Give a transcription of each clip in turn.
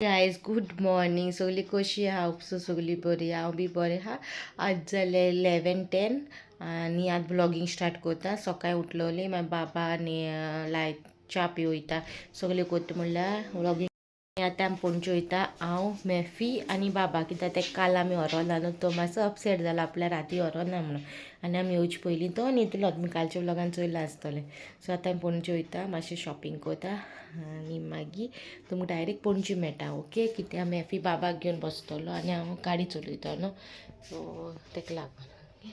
Guys good morning. सगळी कशी आहा? उपसो सगळी बरी. हांव बी बरें आहा. आज जालें 11:10 आनी आतां ब्लॉगींग स्टार्ट करता. सकाळी उठलोली, मागीर बाबा आनी लायक च्या पी वयता, सगळें करता म्हणल्यार व्लॉगींग. आतां आमी पणजे वयता, हांव, मॅफी आनी बाबा. कित्याक तेका काल आमी व्हरोना न्हू, तो मातसो अपसेट जाला आपल्या राती व्हरोना म्हणून. आनी आमी येवचे पयलीं तो न्हिदलो. तुमी कालच्या व्लॉगान चोयलां आसतलें. सो आतां आमी पणजे वयता, मातशें शॉपिंग करता आनी मागीर तुमकां डायरेक्ट पणजे मेळटा. ओके, कित्याक मॅफी बाबाक घेवन बसतलो आनी हांव गाडी चलयतलो न्हू, सो तेका लागून. ओके,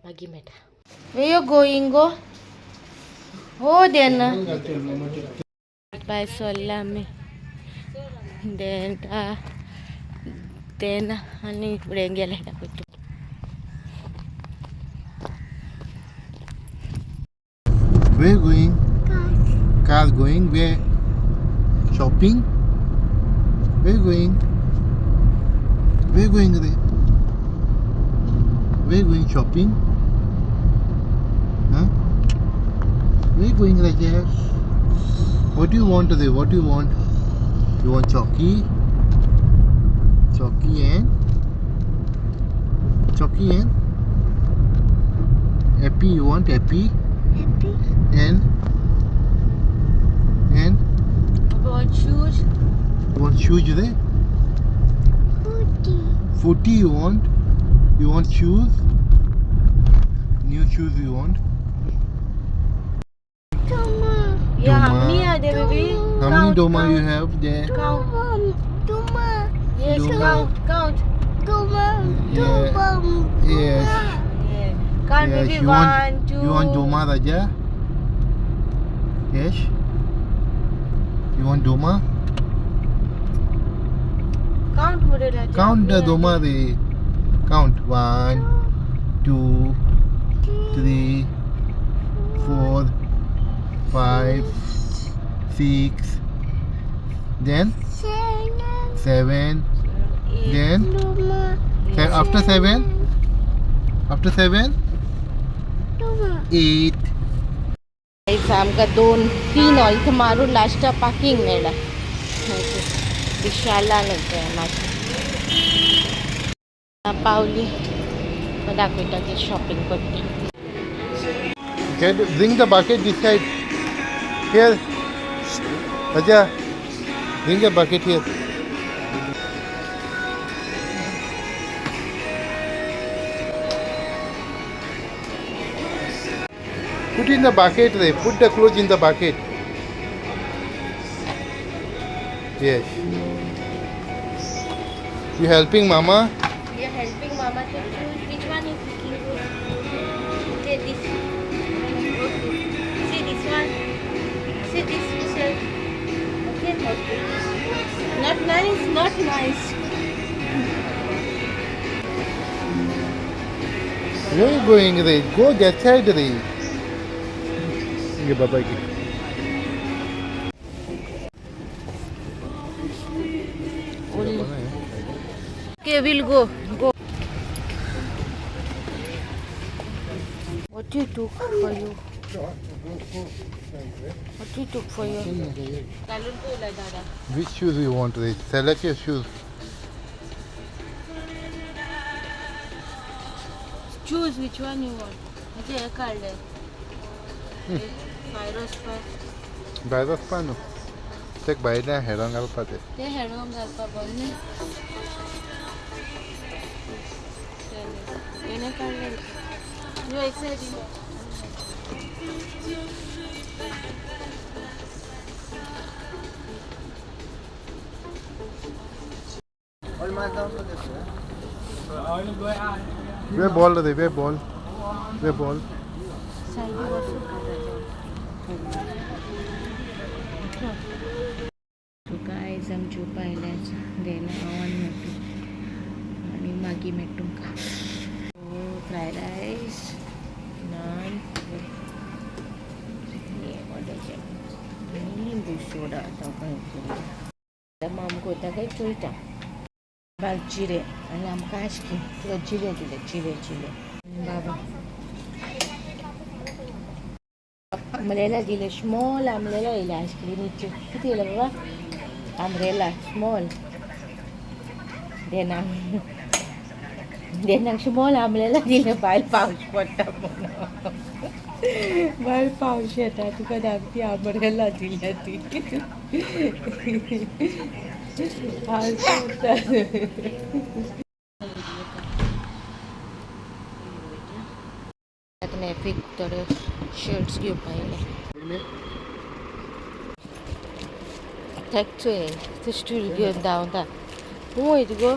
मागीर मेळटा. Where you going go? हो then भायर सरला आमी. Then then आनी फुडें गेले दाखयता. Where going? Car going where? Shopping? Where going? Where going re? Where going shopping? Huh? Where going, Rajesh? What do you want today? What do you want? You want chalky? Chalky and? Chalky and? Happy, you want happy? Happy. And? Want shoes. You want shoes there? Booty. Footy you want? You want shoes? New shoes you want? Doma. Yeah, how Doma. Many are there, baby? How many Count, doma you count. Have there? Count. Doma. Yes, Doma. Count, count. Doma. Yeah. Doma. Yes. Yeah. Count, Yes, baby. you want One, two. You want doma, Raja? Yes? You want doma? Count, Mure Raja. Count the doma re. Count. 1, 2, 3, 4, 5, 6, then Seven. 7, Eight. Then Doma. After 7, after 7, Doma. 8. आमकां दोन तीन all मारून लास्टा parking मेळ्ळा विशालान. मातशें पावली, दाखयता की shopping करता. Get, bring the bucket this side. Here. Raja, bring the bucket here. Put in the bucket there. Put the clothes in the bucket. Yes. You helping mama? We are helping mama to choose which one is looking good. Okay, this. Okay. See this one. See this yourself. Okay, okay. Not nice, not nice. Where you going there? Go that side there. ये बाबा की. Only. Okay, we'll go. Go. What you took for you? What you took for you? घालून पळयला दादा. Which shoes you want today? Select your shoes. Choose which one you want. म्हणजे हे काढले. भायर वचपाक. भायर वचपा न्हू, ते भायल्या हेडोन घालपा ते. ते हेडोन घालपा बरें न्ही. तेणे काडले. यो एक सायडीन. वे बॉल रे, वे बॉल, वे बॉल. सायडी बसून. सो गायज, आमी जेवपा आयल्याच. Then हांव आनी मेट्टू आनी मागीर मेळटा तुमकां. फ्राय रायस, नान ऑर्डर केला आनी लिंबू सोडा. आतां माम कोता काय चोयता. बाबा जिरे आनी आमकां आशकी तुका जिरे दिले, जिरे जिरे. बाबा आमरेला दिले, स्मॉल आमरेला येयले आयस्क्रीमीचे. कितें येयलें बाबा? Umbrella small. देनाक देनाक शिमोल आमलेला दिलें बायल पावस पडटा म्हणून. बायल पावस येता तुका धाकटी आमरेला दिल्या ती. पावस पडटा. आतां मॅफीक थोडे शर्ट्स घेवपा येयले. तेक चोय ते स्टूल घेवन धांवता. खूंय वयता गो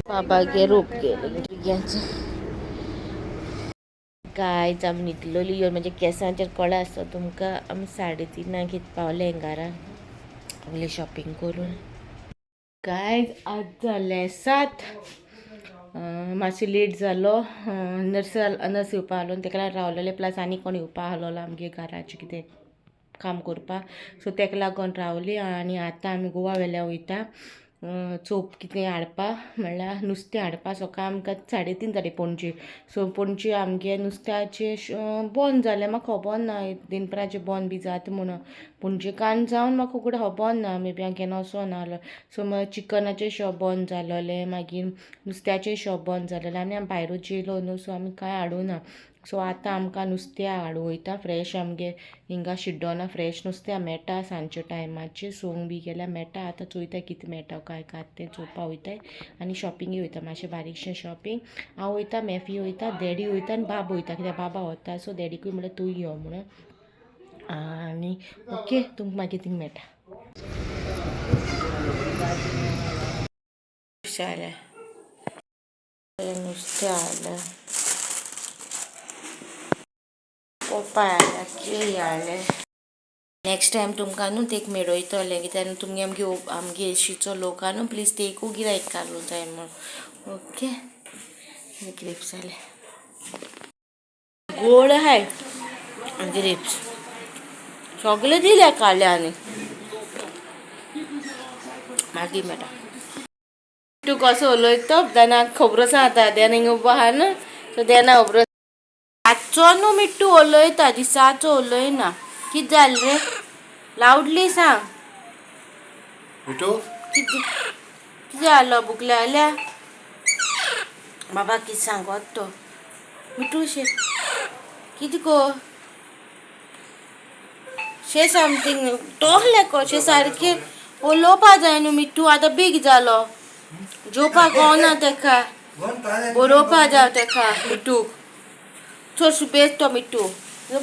बाबा? रोप गेले भुरग्यांचो. गायज, आमी न्हिदलोली येवन म्हणजे केंसांचेर कळा आसता तुमकां. आमी 3:30 कितें पावले घरा आमगेलें शॉपिंग करून. गायज, आज जालें 7. मातशें लेट जालो. नर्स नर्स येवपा आहलो तेका लागून रावलेले. प्लस आनी कोण येवपा आहलोलो आमगे घराचें कितें काम करपाक, सो तेका लागून रावली. आनी आतां आमी गोवा वेल्या वयता चोप कितें हाडपा, म्हणल्यार नुस्तें हाडपा. सकाळ आमकां 3:30 जालीं पणजे. सो पणजे आमगे नुस्त्याचें बंद जालें. म्हाका खबर ना दनपराचें बंद बी जाता म्हणून. पणजेकान्न जावन म्हाका उगडे खबर ना. मे बी हांव केन्ना वचोना आहलो. सो मागीर चिकनाचें शॉप बंद जालोलें, मागीर नुस्त्याचें शॉप बंद जालेलें आनी आमी भायरूच येयलो न्हू, सो आमी कांय हाडूं ना. सो आतां आमकां नुस्तें हाडूं वयता फ्रेश. आमगे हिंगा शिड्डोना फ्रेश नुस्तें मेळटा सांजच्या टायमाचेर. संक बी गेल्यार मेळटा. आतां चोयता कितें मेळटा काय काय तें चोवपा वयताय. आनी शॉपिंगूय वयता, मातशें बारीकशें शॉपिंग. हांव वयता, मॅफी वयता, डॅडी वयता आनी बाबा वयता, कित्याक बाबा वता. सो डॅडीकूय म्हणल्यार तूं यो म्हणून. आनी ओके, तुमकां मागीर थिंग मेळटा. आलें नुस्तें, आलें पोपाय आल्या, केळी आले. नेक्स्ट टायम तुमकां न्हू ते मेळयतलें, कित्याक तुमगे आमगे आमगे एशीचो लोक न्हू, प्लीज तेकू गिरायक घालूं जाय म्हूण. ओके, ग्रेप्स आले, गोड आहाय ग्रेप्स. सगळे दिले काडले आनी मागीर मेळटा. तूं कसो उलयतो देनाक खबर आसा. आतां देना हिंगा उबो आहा न्हू, सो देना खबर. रातचो न्हू मिट्टू उलयता, दिसाचो उलयना. कितें जालें रे? लावडली सांग. मिठू. कितें कितें जालो? भूक लागल्या? बाबा कितें सांगत तो मिठू? शे कितें गो? शे समथींग तोहलें कशें सारकें उलोवपा जाय न्हू. मिठू आतां बीग जालो, जेवपाक गावना तेका, बरोवपा जाय तेका. मिठूक चड सुबेज तो मिठू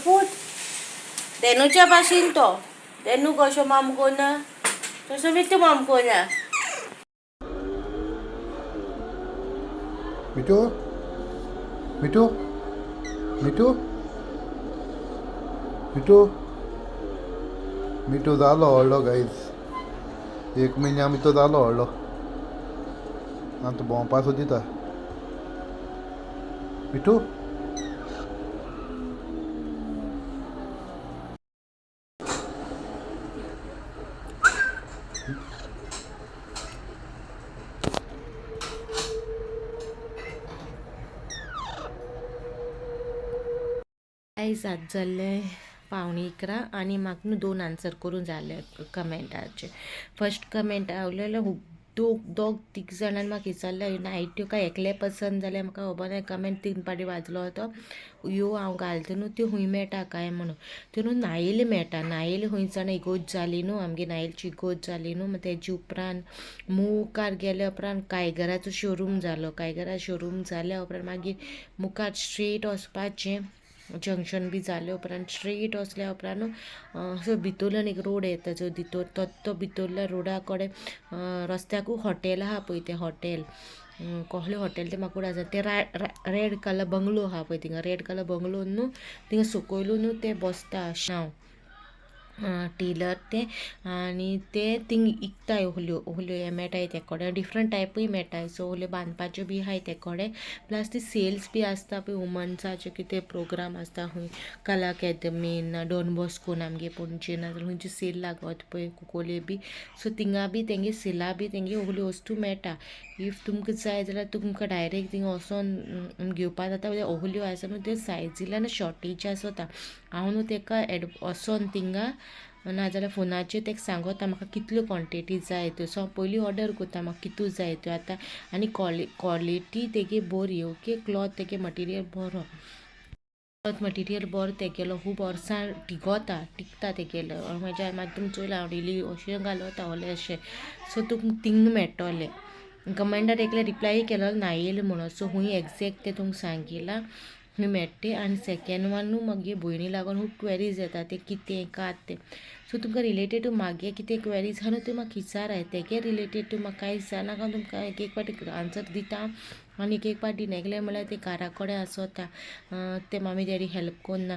पूत देनूच्या भाशेन तो. देनू कसो माम कोना तसो मिठू माम कोना. मिठू, मिठू, मिठू, मिठू, मिठू जालो व्हडलो गायज. एक म्हयन्या मिठू जालो व्हडलो. आतां भोंवपा सोदिता मिठू. आयज आत जाल्लें 10:45 आनी म्हाका न्हू दोन आन्सर करूं जाले कमेंटाचे. फर्स्ट कमेंट आवलेलो, दोग दोग तीग जाणांनी म्हाका विचारलें, नायट्यो काय एकले पसंत जाल्यार म्हाका खबर ना. कमेंट तीन पाटी वाजलो तो. ह्यो हांव घालता न्हू त्यो खूंय मेळटा काय म्हणून. त्यो न्हू नायेले मेळटा. नायेले खूंय जाणा, इगोर्ज जाली न्हू आमगे, नायलची इगोर्ज जाली न्हू, मागीर तेजे उपरांत मुखार गेल्या उपरांत कायगराचो शोरूम जालो. कायगरा शोरूम जाल्या उपरांत मागीर मुखार स्ट्रेट वचपाचें. जंक्शन बी जाले उपरांत स्ट्रेट वचल्या उपरांत असो भितरल्यान एक रोड येता जो भितर तो तो भितरल्या रोडा कडेन रस्त्याकू हॉटेल आहा पळय. तें हॉटेल कसलें हॉटेल तें म्हाका आसा. तें रेड कलर बंगलो आहा पळय, थिंगा रेड कलर बंगलो न्हू, थिंगा सकयलू न्हू तें बसता नांव टेलर तें. आनी ते थिंग इकताय ओहल्यो ओहल्यो हे मेळटाय ते कडेन. डिफरंट टायपूय मेळटाय. सो ओहल्यो बांदपाच्यो बी आहाय ते कडेन. प्लस ती सेल्स बी आसता पळय, वुमन्साचे कितें प्रोग्राम आसता खंय, कला अकादमीन, डॉन बॉस्कोन आमगे पणजे, नाजाल्यार खंयची सेल लागत पळय कुकोले बी, सो थिंगा बी तेंगे सेला बी तेंगे ओहल्यो वस्तू मेळटा. If तुमकां जाय जाल्यार तुमकां डायरेक्ट थिंगा वचोन घेवपा जाता. ओहल्यो आसा न्हू त्यो सायजील्यान शॉर्टेज आसता. हांव न्हू तेका एड वचोन थिंगा नाजाल्यार फोनाचेर ताका सांगोता म्हाका कितल्यो क्वॉन्टिटी जाय त्यो. सो हांव पयलीं ऑर्डर करता म्हाका कितू जाय त्यो आतां. आनी क्वॉलिटी तेगे बरी, ओके. क्लॉथ तेगे मटिरियल बरो, क्लॉथ मटिरियल बरो तेगेलो, खूब वर्सां टिगोता, टिकता तेगेलो. म्हाज्या मागीर तुमी चोयला हांव डेली अशें घालता व्हडलें अशें. सो तुका थिंग मेळटलें. कमेंटार एकले रिप्लाय केलो ना येयलें म्हणून, सो खूंय एग्जॅक्ट तें तुमकां सांगिलां, खूंय मेळटा. आनी सेकेंड वन न्हू मागे भयणी लागून खूब क्वेरीज येता, तें कितें कात तें. सो तुमकां रिलेटेड टू मागे कितें क्वेरीज आहा न्हू त्यो म्हाका विचाराय. तेगे रिलेटेड टू म्हाका कांय विचारनाका, तुमकां एक एक पाटी आन्सर दिता आनी एक एक पाटी दिना. म्हणल्यार ते घरा कडेन आसोता ते मामी डॅडी हेल्प कोन्ना.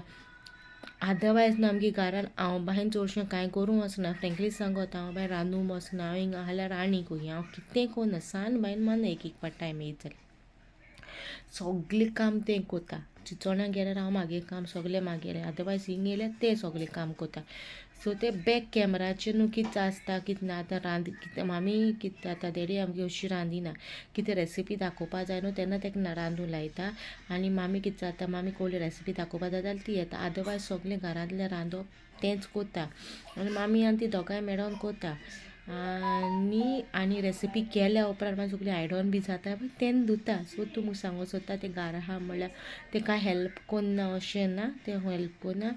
अदरवायज न्हू आमगे घरान हांव बायन चडशें कांय करूंक वचना, फ्रेंकली सांगोता. हांव बाय रांदूंक वचना, हांव हिंगा आहल्यार राणी कही, हांव कितें कोन्ना, सान बायन मानना एक एक पाट टायम येयत जाल्यार सगलें काम तें कोता. चिंचोण्या गेल्यार हांव मागे काम सगलें मागेलें, अदरवायज हिंग येयल्यार तें सगलें काम कोता. सो ते बॅक कॅमराचेर न्हू कितें आसता कितें ना, आतां रांद कितें मामी कितें आतां डॅडी आमगे अशी रांदिना, कितें रेसिपी दाखोवपा जाय न्हू तेन्ना ताका रांदूंक लायता. आनी मामी कितें जाता, मामी कोली रेसिपी दाखोवपा जाय जाल्यार ती येता. अदरवायज सगलें घरांतलें रांदप तेंच कोता आनी मामी आनी ती दोगांय मेळोन कोता. आनी आनी रेसिपी केल्या उपरांत मागीर सगळी आयडन बी जाता मागीर तेन्ना धुता. सो तूं सांगूंक सोदता तें घरा आहा म्हणल्यार तें कांय हेल्प कोन्ना अशें ना, तें हेल्प कोन्ना,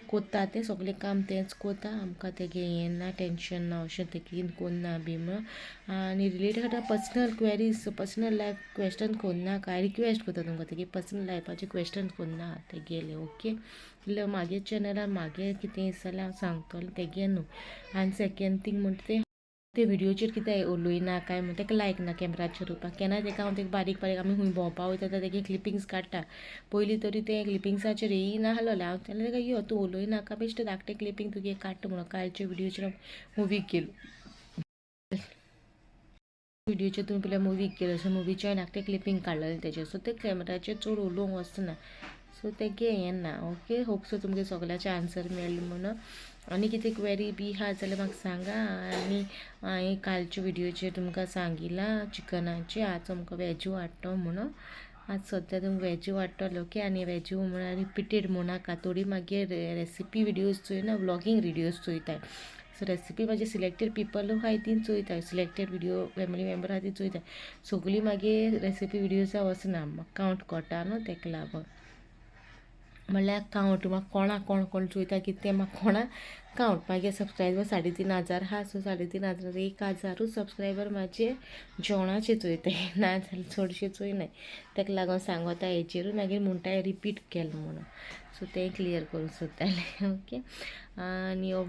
कोत्ता तें सगलें काम तेंच कोत्ता. आमकां तेगें हें ना, टेंशन ना अशें तें कितें कोन्ना बी म्हणून. आनी related personal queries, personal life question कोन्नाका, रिक्वेस्ट करता तुमकां, तेगे पर्सनल लायफाचे क्वेश्चन कोन्ना तेगेले, ओके. इल्लें मागे चॅनलार मागे कितें आसा जाल्यार हांव सांगतलें तेगे न्हू. आनी सेकेंड थींग म्हणटा तें ते व्हिडियोचेर कितें उलयना काय म्हण ताका लायक ना कॅमेराचेर उरपाक केन्ना. ताका हांव ताका बारीक बारीक आमी खूंय भोंवपा वयता तेगे क्लिपिंग्स काडटा. पयलीं तरी ते क्लिपिंग्साचेर येयनासलें हांव तेन्ना ताका, यो तूं उलयनाका, बेश्टें धाकटें क्लिपींग तुगे काडटा म्हणून. कालच्या व्हिडियोचेर मुवी केलो, व्हिडियोचेर तुमी पयलीं मुवी केलो, सो मुवीचें धाकटें क्लिपींग काडलेलें तेजें. सो ते कॅमेराचेर चड उलोवंक वचना, सो तेगे हें ना, ओके. होप सो तुमगे सगळ्याचे आन्सर मेळ्ळें म्हणून. आनी कितें क्वेरी बी आहा जाल्यार म्हाका सांगा. आनी हांवें कालच्या व्हिडियोचेर तुमकां सांगिलां चिकनाचें, आज आमकां वेजू हाडटो म्हणून. आज सद्या तुमकां वेजू हाडटलो, ओके. आनी वेजू म्हळ्यार रिपिटेड म्हणनाका, थोडी मागीर रेसिपी व्हिडियोज चोयना, व्लॉगींग व्हिडियोज चोयताय. सो रेसिपी म्हाजे सिलेक्टेड पिपल आहाय ती चोयताय, सिलेक्टेड व्हिडियो फॅमिली मेंबर आहा ती चोयताय. सगळीं मागीर रेसिपी व्हिडियोजा वचना, म्हाका कावंट कोटा न्हू तेका लागून. म्हणल्यार कावंट म्हाका कोणाक कोण कोण चोयता कितें तें म्हाका कोणाक कावंट. मागीर सबस्क्रायबर 3500 आहा, सो 3500 1000ूच सबस्क्रायबर म्हाजे जेवणाचे चोयताय, ना जाल्यार चडशे चोयनाय. तेका लागून सांगोता हेचेरूय मागीर म्हणटाय रिपीट केलें म्हणून. सो तें क्लियर करूंक सोदतालें, ओके. आनी हो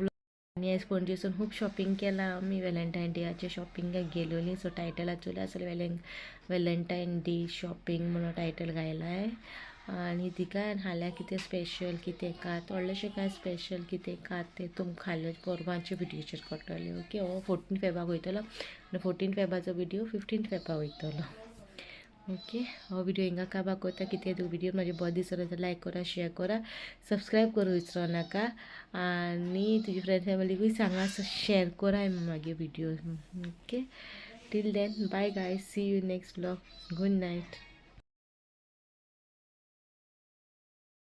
आनी आयज पणजेसून खूब शॉपिंग केलां आमी, वेलेंटायन डेयाचें शॉपिंगाक गेलोलीं. सो टायटलाक चोयलां आसतलें, वेलेंटायन डे शॉपिंग म्हणून टायटल घायलाय. आनी तिका हाल्या कितें स्पेशल कितें कात, व्हडलेशें कांय स्पेशल कितें कात तें तुमकां हाल्या परवांच्या व्हिडियोचेर कळटलें, ओके. हो 14 फेबाक वयतलो आनी 14 फेबाचो व्हिडियो 15 फेबाक वयतलो, ओके. हो व्हिडियो हिंगा काबार करता. कितें व्हिडियो म्हाजे बरो दिसलो जाल्यार लायक करा, शेयर करा, सबस्क्रायब करूं विसरो नाका. आनी तुजी फ्रेंड फॅमिलीकूय सांगा, शेयर कराय मागीर video, okay. Till then, bye guys, see you next vlog, good night.